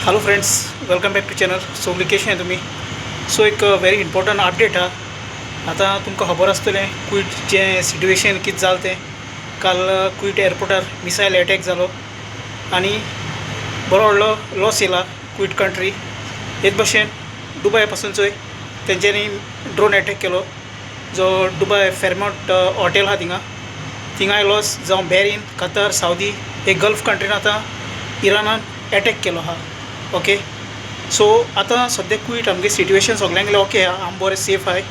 Hello friends, welcome back to channel. सगळीं कशें तुमी? सो एक व्हेरी इम्पॉर्टंट अपडेट आहा. आतां तुमकां खबर आसतलें कुवेटचें सिट्युएशन कितें जालें तें. काल कुवेट एअरपोर्टार मिसायल एटॅक जालो आनी बरो व्हडलो लॉस येयला कुवेट कंट्री. हेच भशेन दुबाय पासून चोय तेंच्यांनी ड्रोन एटॅक केलो, जो दुबाय फेरमॉन्ट हॉटेल आहा थिंगा, थिंगाय लॉस. जावं बॅरीन, कतर, सावदी, हे गल्फ कंट्रीन आतां इराणान एटॅक केलो आहा. ओके, सो आतां सद्याक कुवेट आमगे सिट्युएशन सगल्यांगेलें ओके आहा. आमी बरें सेफ आहाय,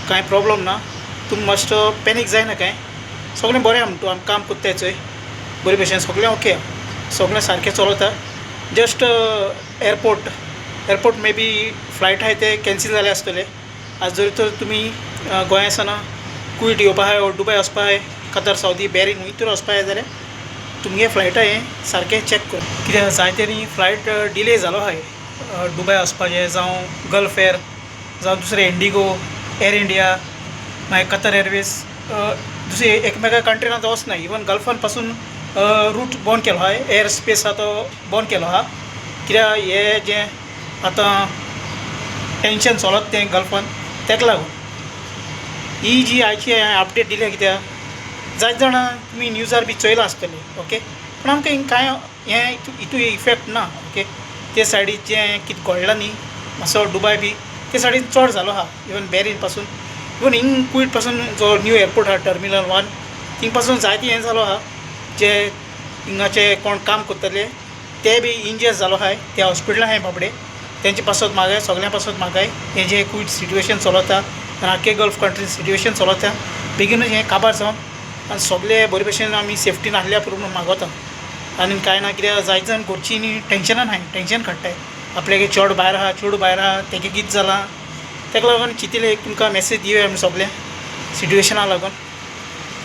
कांय प्रॉब्लम ना. तुमी मातसो पॅनीक जायना कांय, सगळें बरें आहा. म्हणटू आमी काम कोत्ताय चोय बरे भशेन, सगळें ओके आहा, सगळें सारकें चलता. Just airport may be flight आहाय ते कॅन्सील जाले आसतले. आज जर तर तुमी गोंया आसतना कुवेट येवपा आहाय ओर दुबय वचपा आहाय, कतर, सावदी, बॅरीन, खंय तर वचपा आहाय जाल्यार तुमगे फ्लायटा हें सारकें चॅक कर, कित्याक जायत्यांनी फ्लायट डिले जालो आहाय. दुबय वचपाचें जावं गल्फ एर जावं दुसरें इंडिगो, एर इंडिया, मागीर कतर एरवेज, दुसरे एकमेका कंट्रीन आतां वचना. इवन गल्फान पासून रूट बंद केलो आहाय, एअर स्पेस आहा तो बंद केलो आहा, कित्याक हे जें आतां टेंशन चलत तें गल्फान, तेका लागून. ही जी आयची हांवें अपडेट दिल्या, कित्याक जायते जाणां तुमी न्यूजार बी चोयलां आसतलें. ओके, पूण आमकां हिंग कांय हें हितू इफेक्ट ना. ओके, ते सायडीन जें कितें घडलां न्ही मातसो दुबाय बी ते सायडीन चड जालो आहा. इवन बॅरीन पासून, इवन हिंग कुवेट पासून जो न्यू एअरपोर्ट आहा टर्मिनल 1, थिंग पासून जायते हें जालो आहा. जे हिंगाचे कोण काम करतले ते बी इंजर जालो आहाय, ते हॉस्पिटलान आहाय बाबडे. तेंचे पासत मागाय, सगळ्यां पासत मागाय, हें जें कुवेट सिट्युएशन चलता आनी आख्खे गल्फ कंट्रीज सिट्युएशन चलता, बेगीनूच हें काबार जावन आनी सगळे बरे भशेन आमी सेफ्टीन आहल्या पुरो म्हणून मागोता. आनी कांय ना, कित्याक जायते जाण घरचीं न्ही टेंशनान आहाय, टेंशन काडटाय, आपल्यागे चेडो भायर आहा, चेडूं भायर आहा, तेगे कितें जालां. तेका लागून चिंतलें एक तुमकां मॅसेज दिवया आमी सगळ्या सिट्युएशना लागून.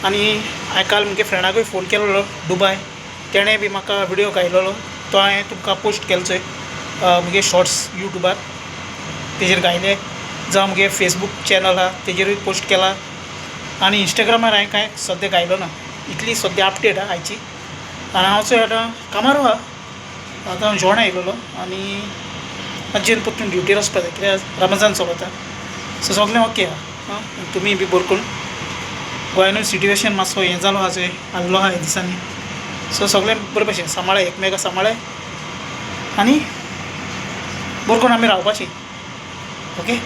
आनी हांवें काल म्हगे फ्रेंडाकूय फोन केलेलो दुबाय, तेणें बी म्हाका विडियो घायलेलो, तो हांवें तुमकां पोस्ट केलो चोय म्हगे शॉर्ट्स युट्यूबार तेजेर घायले, जावं म्हगे फेसबूक चॅनल आहा तेजेरूय पोस्ट केला आनी इंस्टाग्रामार हांवें कांय सद्या घायलो ना. इतली सद्या अपडेट आहा आयची. आनी हांव चोय आतां कामार आहा, आतां हांव जेवणा येयलेलो आनी आजयेन परतून ड्युटीर वचपा जाय, कित्याक रमजान चलता. सो सगळें ओके आहा. आं, तुमी बी बरें करून. गोंयानूय सिट्युएशन मातसो हें जालो आहा चोय, आहलो आहा ह्या दिसांनी. सो सगळें बरे भशेन सांबाळाय, एकमेका सांबाळाय आनी बरें करून आमी रावपाची. ओके,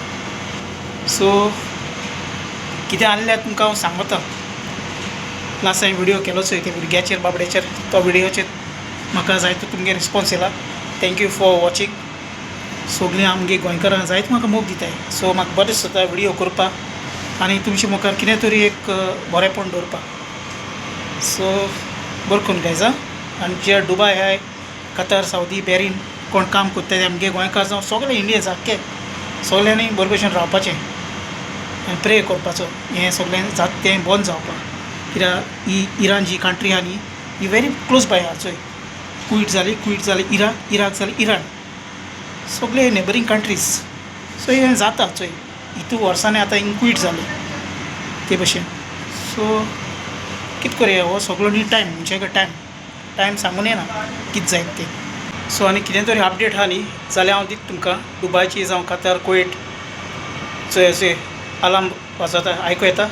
सो कितें आहल्यार तुमकां हांव सांगता. लास्ट हांवें विडियो केलो चोय ते भुरग्याचेर, बाबड्याचेर, तो विडियोचेर म्हाका जायतो तुमगे रिस्पोन्स येयला. Thank you for watching. सगळीं आमगे गोंयकारां जायते म्हाका मोग दिताय, सो म्हाका बरें दिसता विडियो करपाक आनी तुमचे मुखार कितें तरी एक बरेंपण दवरपाक. सो बरें करून गायज. आं, आनी जे दुबाय आहाय, कतर, सावदी, बॅरीन कोण काम कोत्ताय ते आमगे गोंयकार जावं सगळे इंडियन्स आख्खे, सगळ्यांनी बरे भशेन रावपाचें आनी प्रे करपाचो, हें सगळें जाता तें बंद जावपाक. कित्याक ही इराण जी कंट्री आहा न्ही, ही व्हेरी क्लोज बाय आहा चोय. कुवेट जाली, कुवेट जाली इराक, इराक जाली इराण, सगळे नेबरींग कंट्रीज. सो हें जाता चोय, हितू वर्सांनी आतां हिंग कुवेट जालें ते भशेन. सो कित करया, हो सगळो न्ही टायम मनशाक टायम टायम सांगून येना कितें जायत तें. सो आनी कितें तरी अपडेट आहा न्ही जाल्यार हांव दिता तुमकां, दुबायची जावं कतर, कुवेट. चोय, अशें अलार्म वाजता, आयको येता.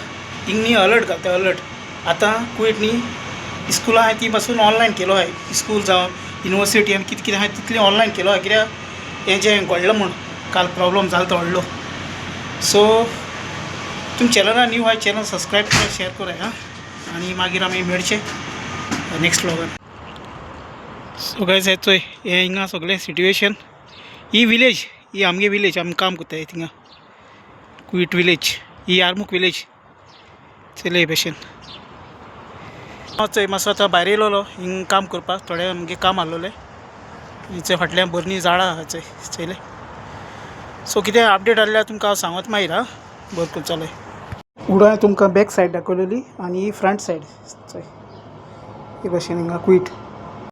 हिंग न्ही अलर्ट घालता, अलर्ट. आतां कुवेट न्ही स्कुलां आहाय ती पासून ऑनलायन केलो आहाय. स्कूल जावं युनिवर्सिटी आनी कितें कितें आहाय तितलें ऑनलायन केलो आहाय, कित्याक हें जें घडलां म्हूण काल प्रॉब्लम जालो तो व्हडलो. सो तुमी चॅनला न्यू आहाय, चॅनल सबस्क्रायब कराय, शेअर कराय. आं, आनी मागीर आमी मेळचे नेक्स्ट व्लॉगान. सो गायज, हें चोय, हें हिंगा सगळें सिट्युएशन. ही विलेज, ही आमगे विलेज, आमी काम कोत्ताय थिंगा, कुवेट विलेज, ही यारमुख विलेज. चलय हे भशेन. हांव चोय मातसो आतां भायर येयलेलो हिंग काम करपाक, थोडें आमगे काम आहलोलें. चोय फाटल्यान बरीं झाडां आहा चोय, चोयलें. सो कितें अपडेट आहल्यार तुमकां हांव सांगत मागीर. आं, बरें करून चलय. उडो हांवें तुमकां बॅक सायड दाखयलेली आनी ही फ्रंट सायड चोय, हे भशेन हिंगा कुवेट.